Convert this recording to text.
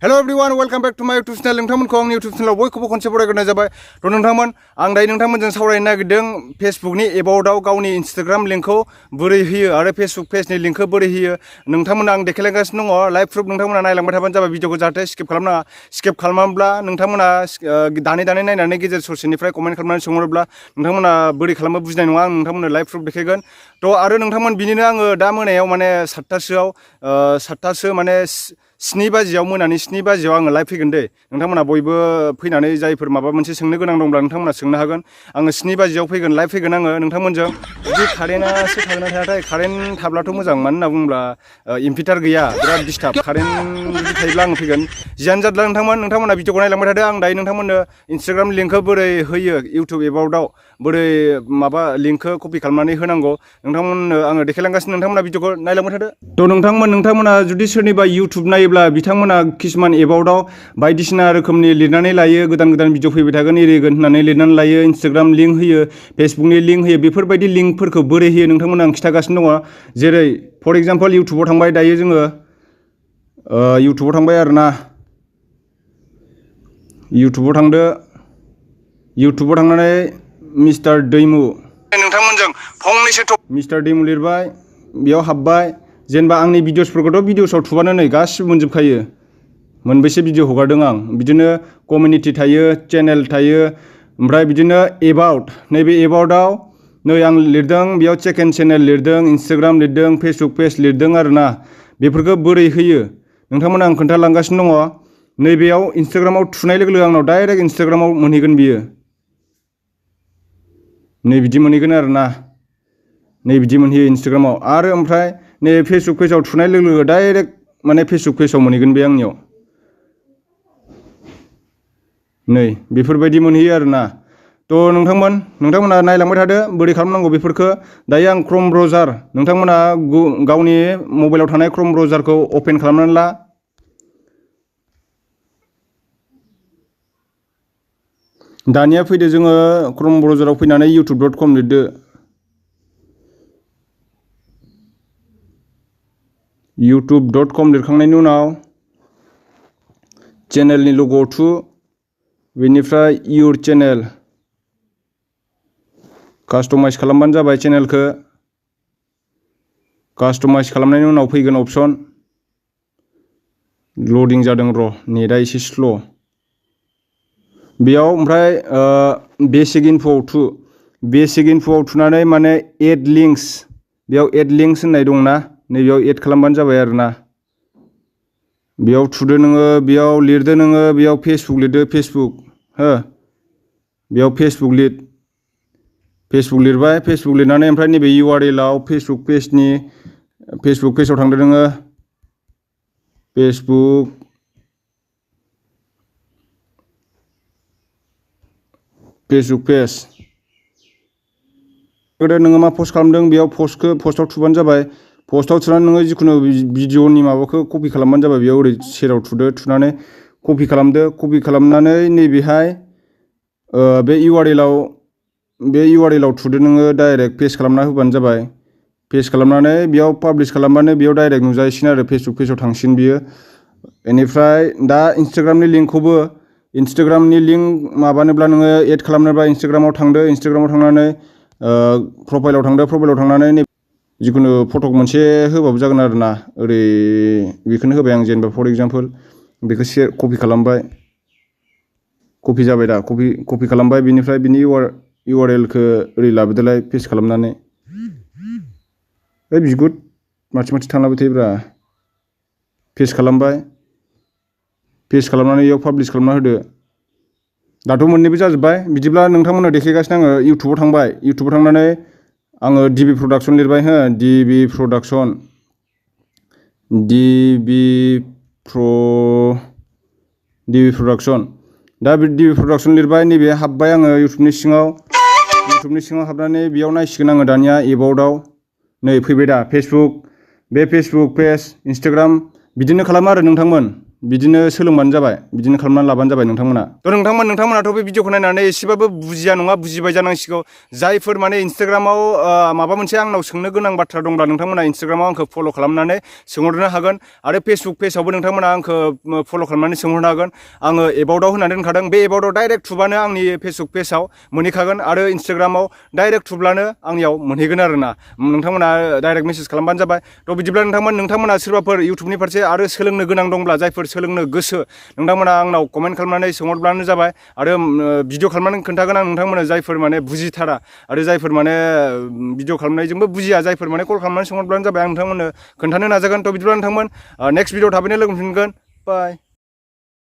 Hello everyone welcome back to my YouTube channel नोंथांमोनखौ आंनि YouTube चैनलाव बयखौबो खनसे बरायग्रोनाय जाबाय। थ' नोंथांमोन आं दायो नोंथांमोनजों सावरायनो नागिरदों फेसबुकनि एबाउटआव गावनि इंस्टाग्राम लिंकखौ बोरै होयो आरो फेसबुक पेजनि लिंकखौ बोरै होयो नोंथांमोना आं देखायलांगासिनो दङ लाइभ प्रुफ नोंथांमोना नायलांबाय थाबानो जाबाय भिडिअखौ जाहाथे स्किप खालामनाङा। स्किप खालामाब्ला नोंथांमोना दानै नायनानै गेजेर ससेनिफ्राय कमेन्ट खालामनानै सोंहरोब्ला नोंथांमोना बोरै खालामो बुजिनाय नङा। आं नोंथांमोननो लाइभ प्रुफ देखायगोन। थ' आरो नोंथांमोन बिनिनो आङो दा मोनायाव माने 7टासो माने 7 बाजियाव मोनानि 7 बाजियाव आङो लाइभ फैगोन दे। नोंथांमोना बयबो फैनानै जायफोर माबा मोनसे सोंनो गोनां दंब्ला नोंथांमोना सोंनो हागोन। आङो 7 बाजियाव फैगोन लाइभ फैगोन आङो नोंथांमोनजों। जुदि कारेन्टआसो थागोन ना थायाथाय कारेन्ट थाब्लाथ' मोजां मानो होनना बुङोब्ला इनभार्टार गैया बिराद डिस्टार्ब। कारेन्ट जुदि थायोब्ला आङो फैगोन। जियानो जादोला नोंथांमोना भिडिअखौ नायलांबाय थादो। आं दायो नोंथांमोननो इंस्टाग्राम लिंकखौ बोरै होयो इउटुब एबाउटआव बोरै माबा लिंकखौ कपि खालामनानै होनांगौ नोंथांमोननो आङो देखायलांगासिनो। नोंथांमोना भिडिअखौ नायलांबाय थादो। थ' नोंथांमोना जुदि सोरनिबा इउटुब नायोब्ला बिथांमोना किसुमान एबाउटआव बायदिसिना रोखोमनि लिरनानै लायो गोदान भिडिअ फैबाय थागोन एरिगोन होननानै लिरनानै लायो। इंस्टाग्राम लिंक होयो फेसबुकनि लिंक होयो। बेफोरबायदि लिंकफोरखौ बोरै होयो नोंथांमोना आं खिथागासिनो दङ। जेरै फर एग्जाम्पल इउटुबाव थांबाय दायो जोङो इउटुबाव थांबाय आरोना इउटुबाव थांदो। इउटुबाव थांनानै मिस्टार दैमु नोंथांमोनजों फंनैसो मिस्टार दैमु लिरबाय बेयाव हाबबाय। जेनेबा आंनि भिडिअसफोरखौथ' भिडिअसआव थुबानो नै गासिबो मोनजोबखायो। मोनबेसे भिडिअ हगारदों आं बिदिनो कमिउनिटि थायो चेनेल थायो ओमफ्राय बिदिनो एबाउट नैबे एबाउटआव नै आं लिरदों बेयाव सेकेन्ड चेनेल लिरदों इंस्टाग्राम लिरदों फेसबुक पेज लिरदों आरोना। बेफोरखौ बोरै होयो नोंथांमोना आं खोन्थालांगासिनो दङ। नैबेयाव इंस्टाग्रामाव थुनाय लोगो लोगो आंनाव डाइरेक्ट इंस्टाग्रामाव मोनहैगोन बियो। नै बिदि मोनहैगोन आरोना नै बिदि मोनहैयो इंस्टाग्रामाव। आरो ओमफ्राय नै फेसबुक पेजाव थुनाय लोगो लोगो डाइरेक्ट माने फेसबुक पेजाव मोनहैगोन बे आंनियाव। नै बेफोरबायदि मोनहैयो आरोना। थ' नोंथांमोना नायलांबाय थादो बोरै खालामनांगौ बेफोरखौ। दायो आं क्रोम ब्राउजार नोंथांमोना गावनि मबाइलाव थानाय क्रोम ब्राउजारखौ अपेन खालामनानै ला। दानिया फैदो जोङो क्रोम ब्राउजाराव फैनानै youtube.com लिरदो। youtube.com लिरखांनायनि उनाव चेनेलनि लग'आव थु बेनिफ्राय इउर चेनेल कास्टमाइज खालामबानो जाबाय। चेनेलखौ कास्टमाइज खालामनायनि उनाव फैगोन अपसन लडिं जादों र' नेटआ एसे स्ल'। बेयाव ओमफ्राय बेसिक इनफ'आव थु बेसिक इनफ'आव थुनानै माने एड लिंक्स बेयाव एड लिंक्स होननाय दंना नैबेयाव एड खालामबानो जाबाय आरोना। बेयाव थुदो नोङो बेयाव लिरदो नोङो बेयाव फेसबुक लिरदो फेसबुक हो बेयाव फेसबुक लिरबाय फेसबुक लिरनानै ओमफ्राय नैबे URL-आव फेसबुक पेजाव थांदो नोङो फेसबुक पेज नोङो मा पस्ट खालामदों बेयाव पस्टआव थुबानो जाबाय। पस्टआव थुनानै नोङो जिखुनु भिडिअनि माबाखौ कपि खालामबानो जाबाय। बेयाव ओरै सेराव थुदो थुनानै कपि खालामदो। कपि खालामनानै नैबेहाय बे URL-आव थुदो नोङो डाइरेक्ट पेस्ट खालामना होबानो जाबाय। पेस्ट खालामनानै बेयाव पाब्लिश खालामबानो बेयाव डाइरेक्ट नुजाहैसिगोन आरो फेसबुक पेजाव थांसिगोन बियो। बेनिफ्राय दा इंस्टाग्रामनि लिंक माबानोब्ला नोङो एड खालामनोब्ला इंस्टाग्रामाव थांनानै प्रफाइलाव थांनानै जिखुनु फट' मोनसे होबाबो जागोन आरोना। ओरै बेखौनो होबाय आं जेनेबा फर एग्जाम्पल बेखौ कपि खालामबाय। कपि जाबाय दा कपि खालामबाय बिनिफ्राय बिनि URL-खौ ओरै लाबोदोलाय पेस्ट खालामनानै बिगुद माथि थांलाबाय थायोब्रा। पेस्ट खालामबाय पेस्ट खालामनानै बेयाव पाब्लिश खालामना होदो। दाथ' मोननैबो जाजोब्बाय। बिदिब्ला नोंथांमोननो देखायगासिनो आङो इउटुबाव थांबाय। इउटुबाव थांनानै आङो DB प्रडाक्सन लिरबाय हो DB प्रडाक्सन दा बे DB प्रडाक्सन लिरबाय। नैबे हाबबाय आङो इउटुबनि सिङाव हाबनानै बेयाव नायसिगोन आङो दानिया एबाउटआव नै फैबाय दा फेसबुक पेज इंस्टाग्राम बिदिनो खालामो आरो नोंथांमोन। बिदिनो सोलोंबानो जाबाय बिदिनो खालामनानै लाबानो जाबाय नोंथांमोना नोंथांमोनाथ' बे भिडिअखौ नायनानै एसेबाबो बुजिया नङा बुजिबाय जानांसिगौ जायफोर माने इन्सटाग्रामाव माबा मोनसे आंनाव सोंनो गोनां बाथ्रा दंब्ला नोंथांमोना इन्सटाग्रामाव आंखौ फल' खालामनानै सोंहरनो हागोन आरो फेसबुक पेजआवबो नोंथांमोना आंखौ फल' खालामनानै सोंहरनो हागोन आङो एबाउटआव होनानै दोनखादों बे एबाउटआव डाइरेक्ट थुबानो आंनि फेसबुक पेजआव मोनहैखागोन आरो इन्सटाग्रामाव डाइरेक्ट थुब्लानो आंनियाव मोनहैगोन आरोना नोंथांमोना डाइरेक्ट मेसेज खालामबानो जाबाय थ' बिदिब्ला नोंथांमोना सोरबाफोर इउटुबनि फारसे आरो सोलोंनो गोनां दंब्ला जायफोर सोलोंनो गोसो नोंथांमोना आंनाव कमेन्ट खालामनानै सोंहरब्लानो जाबाय आरो भिडिअ खालामनानै खोन्थागोन आं नोंथांमोना जायफोर माने बुजिथारा आरो जायफोर माने भिडिअ खालामनायजोंबो बुजिया जायफोर माने कल खालामनानै सोंहरब्लानो जाबाय आं नोंथांमोननो खोन्थानो नाजागोन थ' बिदिब्ला नोंथांमोन नेक्स्ट भिडिअ थाबैनो लोगो मोनफिनगोन बाय